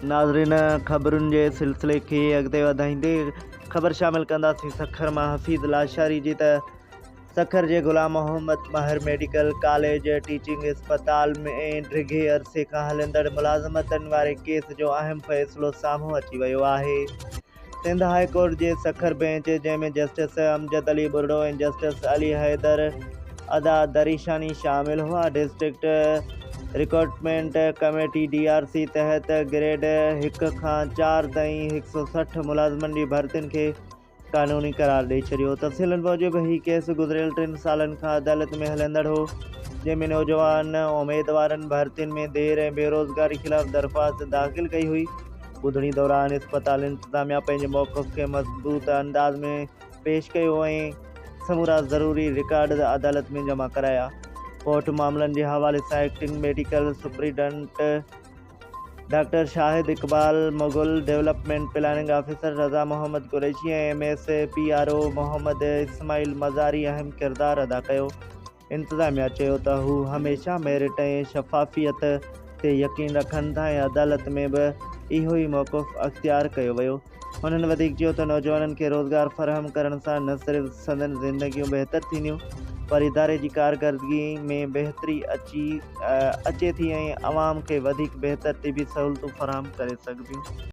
ناظرين خبرن جي سلسلي کي اڳتي وڌائيندي خبر شامل ڪنداسين سکر مان حفيظ لاشاري جي ته سکر جي Ghulam Muhammad Mahar medical college teaching اسپتال ۾ ڊگهي عرصي کان هلندڙ ملازمتن واري ڪيس جو اهم فيصلو سامهون اچي ويو آهي. سنڌ هاء ڪورٽ جي سکر بئنچ جنهن ۾ جسٽس امجد علي ٻرڙو ۽ جسٽس علي حيدر ادا دريشاني شامل هئا، district recruitment committee, D R C, تحت گريڊ هڪ کان چار تائين 160 ملازمن جي ڀرتين کي قانوني قرار ڏئي ڇڏيو. تفصيلن موجب هي ڪيس گذريل ٽن سالن کان عدالت ۾ هلندڙ هو، جنهن ۾ نوجوان اميدوارن ڀرتين ۾ دير ۽ بيروزگاري خلاف درخواست داخل ڪئي هئي. ٻڌڻي دوران اسپتال انتظاميا پنهنجي موقف کي مضبوط انداز ۾ پيش ڪيو ۽ سمورا ضروري رڪارڊ عدالت ۾ جمع ڪرايا. ڪورٽ معاملن جي حوالي سان acting medical superintendent doctor Shahid Iqbal Mughal, development planning officer Raza Muhammad Qureshi ۽ M S P R O Muhammad Ismail Mazari اهم ڪردار ادا ڪيو. انتظاميا چيو ته هو هميشه ميرٽ ۽ شفافيت تي يقين رکن ٿا ۽ عدالت ۾ به اهو ئي موقف اختيار ڪيو ويو. هنن وڌيڪ چيو ته نوجوانن کي روزگار فراهم ڪرڻ سان نه صرف سندن زندگيون بهتر ٿينديون پر اداري جي ڪارڪردگي ۾ بهتري اچي اچي ٿي ۽ عوام کي وڌيڪ بهتر طبي سهولتون فراهم ڪري سگهبيون.